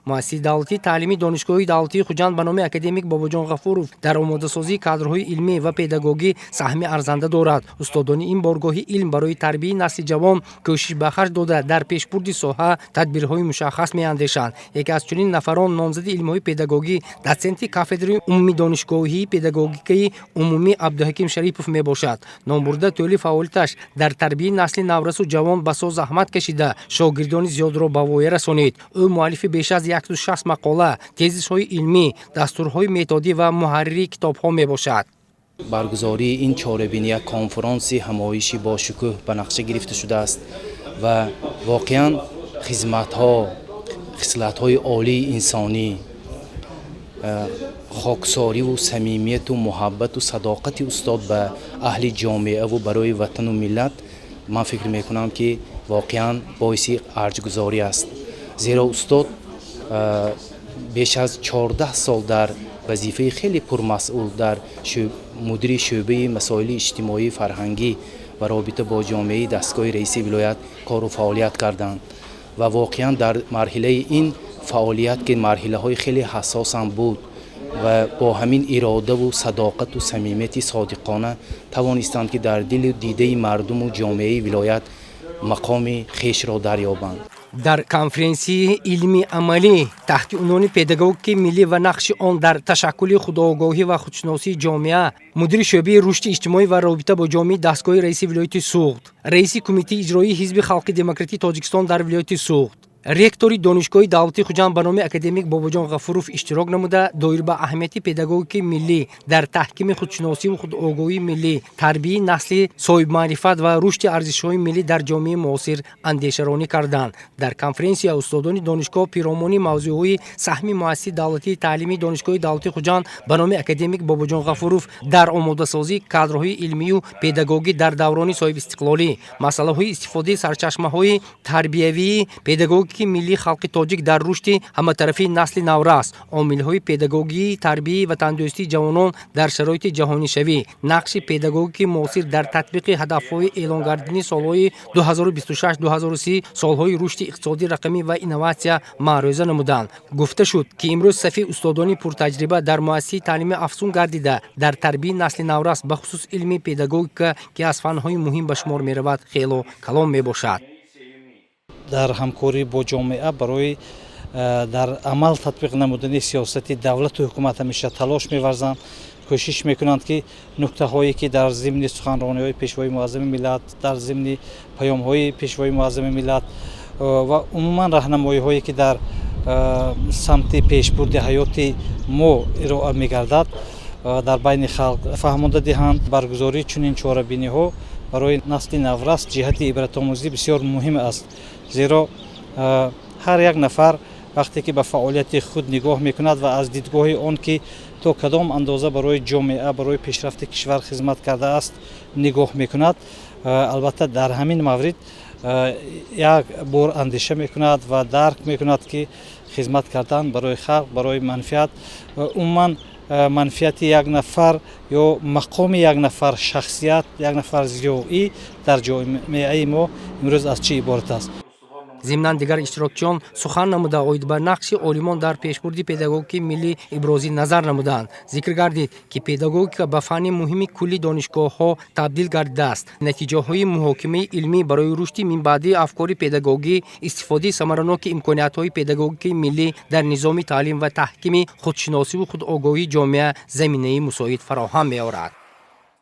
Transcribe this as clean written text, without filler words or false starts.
Муассисаи давлатии таълимии Донишгоҳи давлатии Хуҷанд ба номи академик Бобоҷон Ғафуров дар омодасозии кадрҳои илмӣ ва педагогӣ саҳми арзанда дорад. Устодони ин боргоҳи илм барои тарбияи насли ҷавон кӯшиш ба харҷ дода, дар пешбурди соҳа тадбирҳои мушаххас меандешанд. Яке аз чунин нафарон номзади илмҳои педагогӣ, дотсенти кафедраи умумидонишгоҳии педагогикаи умумӣ Абдуҳаким Шарипов мебошад. Номбурда тӯли фаъолияташ дар тарбияи насли наврасу ҷавон басо заҳмат кашида, шогирдони зиёдро ба воя расонид. Ӯ муаллифи беш аз 160 мақола, тезисҳои илмӣ, дастурҳои методӣ ва муҳаррири китобҳо мебошад. Баргузории ин чорабинӣ, як конфронси ҳамоиши бошукӯҳ ба нақша гирифта шудааст ва воқеан хизматҳо, хислатҳои олии инсонӣ, хоксориву самимияту муҳаббату садоқати устод ба аҳли ҷомеаву барои ватану миллат, ман фикр мекунам, ки воқеан боиси арҷгузорӣ аст, зеро устод беш аз 14 сол дар вазифаи хеле пурмасъул, дар мудири шӯъбаи масоили иҷтимоӣ, фарҳангӣ ва робита бо ҷомеаи дастгоҳи раиси вилоят кору фаъолият карданд ва воқеан дар марҳилаи ин фаъолият, ки марҳилаҳои хеле ҳассосам буд, ва бо ҳамин иродаву садоқату самимияти содиқона тавонистанд, ки дар дилу дидаи мардуму ҷомеаи вилоят мақоми хешро дарёбанд. Дар конференсияи илмӣ амалӣ таҳти унвони «Педагогикаи миллӣ ва нақши он дар ташаккули худогоҳӣ ва худшиносии ҷомеа» мудири шӯъбаи рушди иҷтимоӣ ва робита бо ҷомеаи дастгоҳи раиси вилояти Суғд, раиси Кумитаи иҷроии Ҳизби халқи демократии Тоҷикистон дар вилояти Суғд, ректори Донишгоҳи давлатии Хуҷанд ба номи академик Бобоҷон Ғафуров иштирок намуда, доир ба аҳамияти педагогикаи миллӣ дар таҳкими худшиносиву худогоҳии миллӣ, тарбияи насли соҳибмаърифат ва рушди арзишҳои миллӣ дар ҷомеаи муосир андешаронӣ карданд. Дар конференсия устодони донишгоҳ пиромони мавзӯъҳои саҳми муассисаи давлатии таълимии Донишгоҳи давлатии Хуҷанд ба номи академик Бобоҷон Ғафуров дар омодасозии кадрҳои илмию педагогӣ дар даврони соҳибистиқлолӣ, масъалаҳои истифодаи сарчашмаҳои тарбиявии педагогикаи миллии халқи тоҷик дар рушди ҳаматарафии насли наврас, омилҳои педагогии тарбияи ватандӯстии ҷавонон дар шароити ҷаҳонишавӣ, нақши педагогики муосир дар татбиқи ҳадафҳои эълонгардидани солҳои 2026-2030 солҳои рушди иқтисодӣ, рақамӣ ва инноватсия маърӯза намуданд. Гуфта шуд, ки имрӯз сафи устодони пуртаҷриба дар муассисаи таълимӣ афзун гардида, дар тарбияи насли наврас, бахусус илми педагогика, ки аз фанҳои муҳим ба шумор меравад, хело калон мебошад. Дар ҳамкорӣ бо ҷомеа барои дар амал татбиқ намудани сиёсати давлату ҳукумат ҳамеша талош меварзанд, кӯшиш мекунанд, ки нуктаҳое, ки дар зимни суханрониҳои Пешвои муаззами миллат, дар зимни паёмҳои Пешвои муаззами миллат ва умуман раҳнамоиҳое, ки дар самти пешбурди ҳаёти мо ироа мегардад, дар байни халқ фаҳмонда диҳанд. Баргузории чунин чорабиниҳо барои насли наврас ҷиҳати ибратомӯзӣ бисёр муҳим аст, зеро ҳар як нафар вақте ки ба фаъолияти худ нигоҳ мекунад ва аз дидгоҳи он ки то кадом андоза барои ҷомеа, барои пешрафти кишвар хизмат кардааст, нигоҳ мекунад, албатта, дар ҳамин маврид як бор андеша мекунад ва дарк мекунад, ки хизмат кардан барои халқ, барои манфиат, умуман манфиати як нафар ё мақоми як нафар шахсият, як нафар зиёӣ дар ҷомеаи мо имрӯз аз чӣ иборат аст. Зимнан, дигар иштирокчиён сухан намуда, оид ба нақши олимон дар пешбурди педагогикаи миллӣ ибрози назар намуданд. Зикр гардид, ки педагогика ба фанни муҳими кулли донишгоҳҳо табдил гардидааст. Натиҷаҳои муҳокимаи илмӣ барои рушди минбаъдии афкори педагогӣ, истифодаи самараноки имкониятҳои педагогикаи миллӣ дар низоми таълим ва таҳкими худшиносиву худогоҳии ҷомеа заминаи мусоид фароҳам меорад.